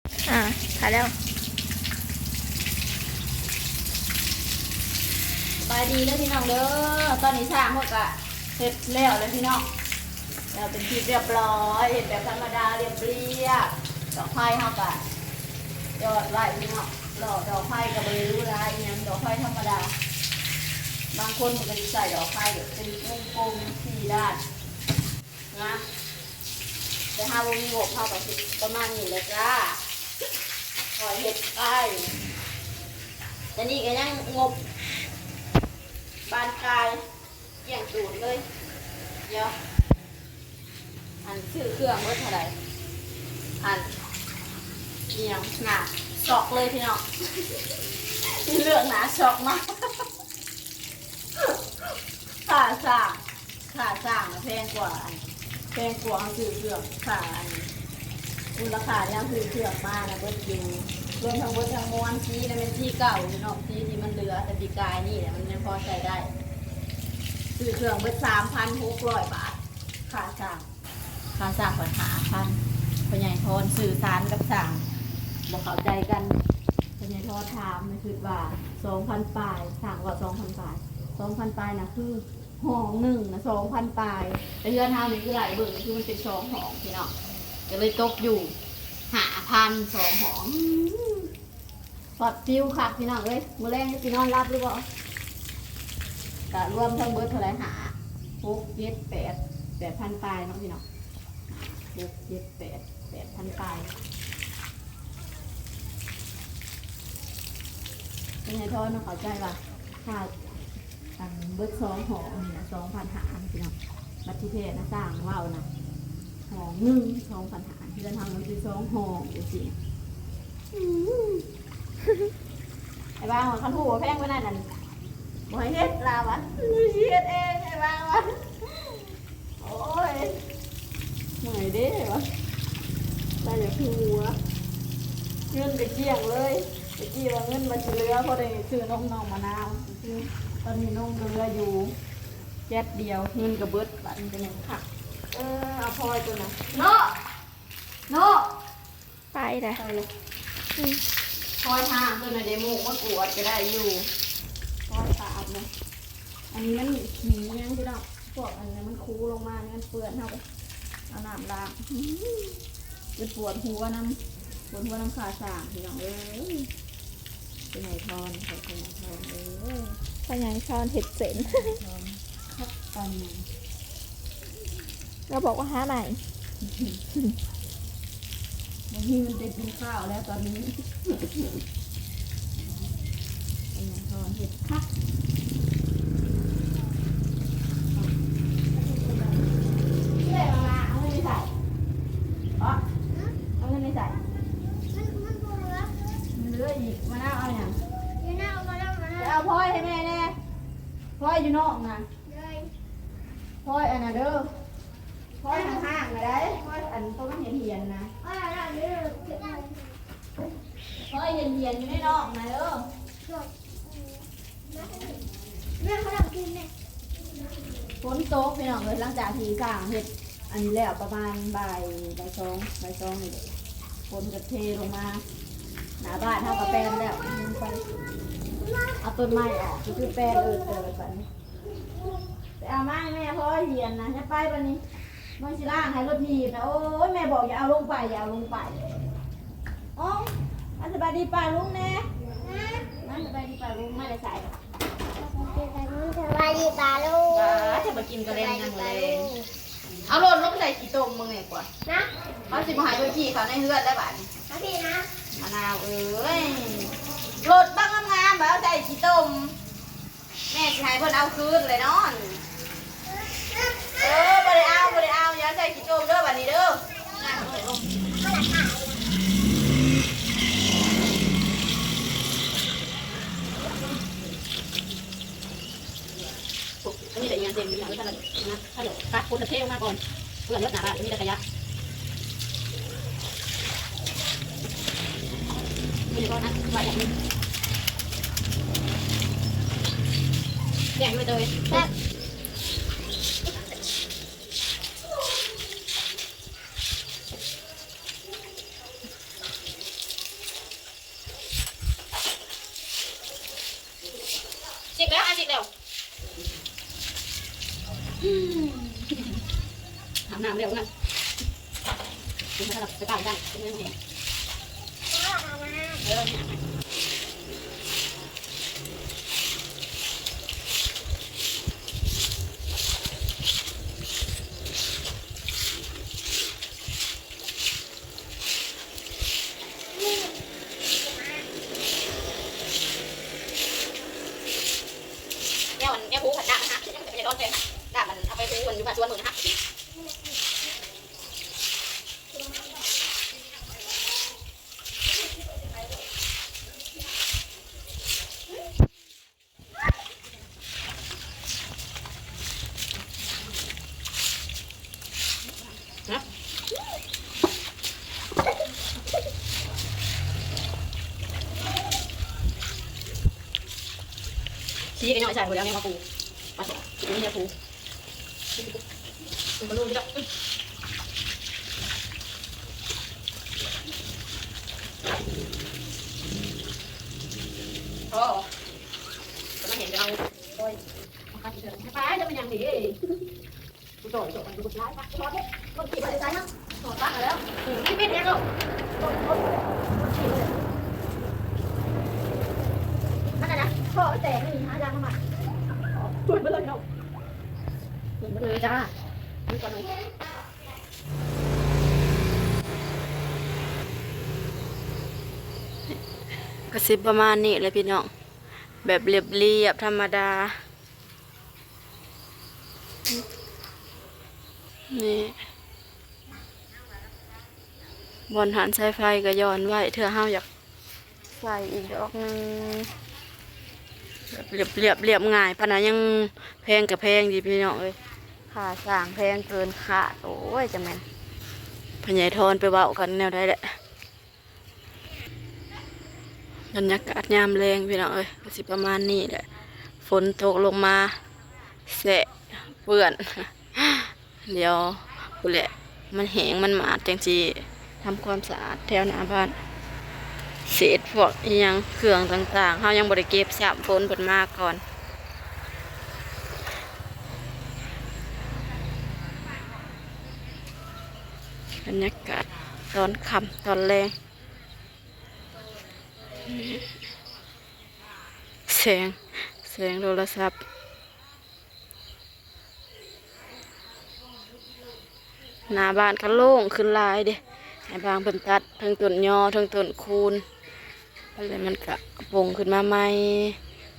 ອ່າ ຖ່າຍແລ້ວ. ສະບາຍດີເດີພີ່ນ້ອງເດີ. ຕອນນີ້ຊ່າງເພິ່ນກະເຮັດແລ້ວແລ້ວພີ່ນ້ອງ, ແລ້ວເປັນທີ່ຮຽບຮ້ອຍ, ເຮັດແບບທຳມະດາລຽບໆ. ດອກໄຟເຮົາກະຈອດໄວ້ພີ່ນ້ອງ, ດອກ ດອກໄຟກະບໍ່ໄດ້ຫຼູຫຼາອີ່ຫຍັງ, ດອກໄຟທຳມະດາ. ບາງຄົນເພິ່ນກະຊິໃສ່ດອກໄຟແບບເປັນກົມໆ ສີ່ດ້ານ. ນະ ແຕ່ເຮົາບໍ່ມີງົບ ເຮົາກະຊິປະມານນີ້ແຫຼະຈ້າ. ຄ່ອຍເຮັດໄປ. ແຕ່ນີ້ກະຍັງງົບບານປາຍ ກ້ຽງຕູດເລີຍ. ດຽວ ອັນ ຊື້ເຄື່ອງເບິດເທົ່າໃດ? ອັນ ອີ່ຫຍັງ ໜ້າຊັອກເລີຍພີ່ນ້ອງ, ເລື່ອງໜ້າຊັອກມາກ. ຄ່າສ້າງ ຄ່າສ້າງນະແພງກວ່າ ອັນ ແພງກວ່າເຮົາຊື້ເຄື່ອງ. ຄ່າ ອັນ ມູນລະຄ່າທີ່ເຮົາຊື້ເຄື່ອງມານະເບິດຢູ່ ລວມທັງເບິດທັງມວນ ສີນະແມ່ນສີເກົ່າຢູ່ເນາະ, ສີທີ່ມັນເຫຼືອແຕ່ປີກາຍນີ້ນະ ມັນຍັງພໍໃຊ້ໄດ້. ຊື້ເຄື່ອງເບິດສາມພັນຫົກຮ້ອຍບາດ ຄ່າສ້າງ. ຄ່າສ້າງເພິ່ນຫ້າພັນ. ພໍ່ໃຫຍ່ທອນສື່ສານກັບຊ່າງບໍ່ເຂົ້າໃຈກັນ. ພໍ່ໃຫຍ່ທອນຖາມ ຄິດວ່າສອງພັນປາຍ, ຊ່າງເວົ້າສອງພັນປາຍ. ສອງພັນປາຍນະ ຄືຫ້ອງໜຶ່ງນະສອງພັນປາຍ, ແຕ່ເຮືອນເຮົານີ້ຄືໄລ່ເບິ່ງ ຄືມັນເປັນສອງຫ້ອງພີ່ນ້ອງ, ກະເລີຍຕົກຢູ່ຫ້າພັນສອງຫ້ອງ. ອືມ ຮອດຟິວຄັກພີ່ນ້ອງເອີຍ. ມື້ແລງຈະຊິນອນຫຼັບຫຼືບໍ່? ກະລວມທັງເບິດເທົ່າໃດ? ຫ້າ ຫົກ ເຈັດ ແປດ ແປດພັນປາຍເນາະພີ່ນ້ອງ. ຫ້າ ຫົກ ເຈັດ ແປດ ແປດພັນປາຍ. ເພິ່ນໃຫ້ທອນເນາະ ເຂົ້າໃຈວ່າ ຄ່າ ອັນ ເບິດສອງຫ້ອງນີ້ນະ ສອງພັນຫ້າພີ່ນ້ອງ. ບັດທີ່ແທ້ນະ ຊ່າງເວົ້ານະ ຫ້ອງໜຶ່ງສອງພັນຫ້າ, ເຮືອນເຮົາມັນເປັນສອງຫ້ອງຈັ່ງຊີ້. ອືມ ອ້າຍບາງວ່າ ຄັນຮູ້ວ່າແພງປານນັ້ນ ອັນ ບໍ່ໃຫ້ເຮັດ ລາວວ່າ ຊິເຮັດເອງ. ອ້າຍບາງວ່າ ໂອ້ຍ ເມື່ອຍເດ້ວ່າ ລາວຢາກຮູ້ວ່າ ເງິນກະກ້ຽງເລີຍ. ຕະກີ້ວ່າເງິນວ່າຊິເຫຼືອ ພໍໄດ້ຊື້ນົມນ້ອງມະນາວ, ຕອນນີ້ນົມກະເຫຼືອຢູ່ແກັດດຽວ ເງິນກະເບິດ. ບາດນີ້ກະຍັງຄັກ. ເອີ ເອົາພອຍໂຕນະ ໂນ ໂນ ໄປລະ ໄປລະ. ອືມ ພອຍຫາໂຕນະ ໄດ້ໝູກມາກວດກະໄດ້ຢູ່. ພອຍຂາດນະ. ອັນນີ້ມັນຂີ້ຫຍັງພີ່ນ້ອງ, ພວກອັນນີ້ມັນຄູລົງມານີ້ ມັນເປື້ອນ, ເຮົາກະເອົານ້ຳລ້າງ. ອືມ ເປັນປວດຫົວນຳ ປວດຫົວນຳຄ່າສ້າງພີ່ນ້ອງເອີຍ. ເປັນໄຫທອນ ເປັນໄຫທອນເອີຍ. ພະຍາຍທອນເຮັດເສັ້ນ ທອນຄັກປານຫຍັງ. ລາວບອກວ່າຫາໃໝ່ ບໍ່ມີເງິນໄປກິນຂ້າວແລ້ວຕອນນີ້. ເຮັດຄັກ. ເອົາເງິນໃນໃສ? ເອົາເງິນໃນໃສ? ມັນ ມັນບໍ່ເຫຼືອ ມັນເຫຼືອອີກ. ມະນາວເອົາຫຍັງ? ມະນາວ ມະນາວ ມະນາວ ໄປເອົາພອຍໃຫ້ແມ່ແດ່. ພອຍຢູ່ນອກນະ. ໂດຍ ພອຍອັນນະເດີ ພອຍຫ້າງໆນະໄດ໋ ພອຍອັນໂຕມັນຫຽນໆນະ ພອຍຫຽນໆຢູ່ໃນນອກນະເດີ. ຝົນຕົກພີ່ນ້ອງເອີຍ. ຫຼັງຈາກທີ່ຊ່າງເຮັດອັນນີ້ແລ້ວ ປະມານບ່າຍ ບ່າຍສອງ ບ່າຍສອງນີ້ແຫຼະ ຝົນກະເທລົງມາ. ໜ້າບ້ານເຮົາກະແປນແລ້ວ ໄປເອົາຕົ້ນໄມ້ອອກ ກະຄືແປນເອີດເຕີດບາດນີ້. ໄປເອົາມາໃຫ້ແມ່ ພໍຫຽນນະ ຢ່າໄປບາດນີ້ ມັນຊິລ້າງໃຫ້ລົດຖີບນະ. ໂອ້ຍ ແມ່ບອກຢ່າເອົາລົງໄປ ຢ່າເອົາລົງໄປ. ເອົ້າ ມາສະບາຍດີປ້າລຸງແດ່. ມາສະບາຍດີປ້າລຸງ. ມາແຕ່ໃສ? ສະບາຍດີປ້າລຸງ. ປ້າ ຈະມາກິນກະແລງຫຍັງແລງ? ເອົາລົດລົງໃສ່ຂີ້ຕົມເບິ່ງແດ່ກວ່ານະ. ເຂົາຊິບໍ່ໃຫ້ເພິ່ນຂີ່ເຂົ້າໃນເຮືອນແລ້ວບາດນີ້. ມາພີ້ນະ ມະນາວເອີຍ. ລົດບັກງາມໆ ບາດເອົາໃສ່ຂີ້ຕົມ. ແມ່ຊິໃຫ້ເພິ່ນເອົາຄືນແຫຼະເນາະ. ເອີ ບໍ່ໄດ້ເອົາ ບໍ່ໄດ້ເອົາ ຢ່າໃສ່ຂີ້ຕົມເດີບາດນີ້ເດີ. ອັນນີ້ກະອີ່ຫຍັງເຕັມຢູ່ນະ. ເອີ ຖ້າລະ ຖ້າລະ ຕັກຄົນລະເທອອກມາກ່ອນ ເພື່ອເລີດໜ້າບ້ານ ມີແຕ່ຂະຫຍະ. ມີແຕ່ເທາະນະ ໄວ້ແບບນີ້ ແກງໄວ້ເລີຍ. ແຊບ. ອືມ ເ ແລ້ວ ອືມ ອາບນ້ຳແລ້ວນັ້ນ ກິນມາແລ້ວ ໄປຕາຍກັນ ເປັນຫຍັງແຮງ ເອີ. ແນວອັນ ແນວພູພັດນ້ຳມັນຮັກ ຍັງບໍ່ທັນໄດ້ຮ້ອນແພງ ນ້ຳມັນເອົາໄປພູມັນຢູ່ບ້ານສວນມື້ນະຮັກ. ຊີ້ກະຍ້ອຍໃສ່ໝົດແລ້ວ ແນວມາປູ ມາສອງ ນີ້ແຫຼະປູ ມັນບໍ່ຮູ້ຈັກ ໂອ້ ກຳລັງເຫັນແຕ່ເອົາ ໂອ້ຍ ມາກັດເທື່ອ ໄປ ຈະເປັນຫຍັງນີ້ ເອີຍ ກູຈອຍ ຈອຍ ກູຫຼາຍປັກ ຮອດເດ້ ລົດຂີ່ໄປໃສນະ ຮອດປັກແລ້ວ ນີ້ປິດແຮງໂລດ ລົດ ລົດ ລົດຂີ່ເລີຍ ມັນນະ ທໍ່ແຕກນີ້ ຫາຢາມາໃໝ່ ເປີດມາເລີຍເນາະ ເປີດມາເລີຍຈ້າ ມີກ່ອນໜຶ່ງ. ກະຊິປະມານນີ້ແຫຼະພີ່ນ້ອງ ແບບລຽບໆ ທຳມະດາ ນີ້ ບ່ອນຫັນສາຍໄຟກະຢ່ອນໄວ້ ເທື່ອເຮົາຢາກ ໃສ່ອີກດອກໜຶ່ງ ແບບລຽບໆ ລຽບງ່າຍປານນັ້ນ ຍັງແພງກະແພງຢູ່ພີ່ນ້ອງເອີຍ ຄ່າສ້າງແພງເກີນຄາດ ໂອ້ຍ ຈັກແມ່ນພໍ່ໃຫຍ່ທອນໄປເວົ້າກັນແນວໃດແຫຼະ. ບັນຍາກາດຍາມແລງພີ່ນ້ອງເອີຍ ກະຊິປະມານນີ້ແຫຼະ ຝົນຕົກລົງມາ ແຊະ ເປື້ອນ ດຽວພຸ້ນແຫຼະ ມັນແຫ້ງມັນໝາດ ຈັ່ງຊິທຳຄວາມສະອາດແຖວໜ້າບ້ານ ເສດພວກອີ່ຫຍັງ ເຄື່ອງຕ່າງໆ ເຮົາຍັງບໍ່ໄດ້ເກັບຊ້ຳ ຝົນເພິ່ນມາກ່ອນ. ບັນຍາກາດຕອນຄ່ຳຕອນແລງ ແສງ ແສງໂທລະສັບ ໜ້າບ້ານກະໂລ່ງຂຶ້ນຫຼາຍເດ້ ອ້າຍບາງເພິ່ນຕັດເທິງຕົ້ນຍໍ ເທິງຕົ້ນຄູນ ແລ້ວມັນກະປົ່ງຂຶ້ນມາໃໝ່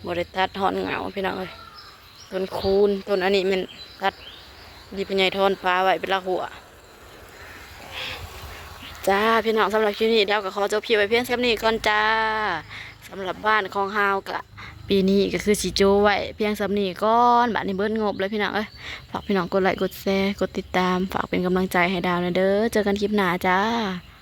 ບໍ່ໄດ້ຕັດຮອດເຫງົ້າພີ່ນ້ອງເອີຍ ຕົ້ນຄູນ ຕົ້ນອັນນີ້ແມ່ນຕັດ ດີພໍ່ໃຫຍ່ທອນປາໄວ້ເປັນລາກຫົວ. ຈ້າ ພີ່ນ້ອງ ສຳລັບຄລິບນີ້ ດາວກະຂໍຈົບຄລິບໄວ້ພຽງສ່ຳນີ້ກ່ອນຈ້າ ສຳລັບບ້ານຂອງເຮົາກະ ປີນີ້ກະຄືຊິໂຈະໄວ້ພຽງສ່ຳນີ້ກ່ອນ ບາດນີ້ເບິດງົບແລ້ວພີ່ນ້ອງເອີຍ ຝາກພີ່ນ້ອງກົດໄລ ກົດແຊ ກົດຕິດຕາມ ຝາກເປັນກຳລັງໃຈໃຫ້ດາວແດ່ເດີ ເຈີກັນຄລິບໜ້າຈ້າ.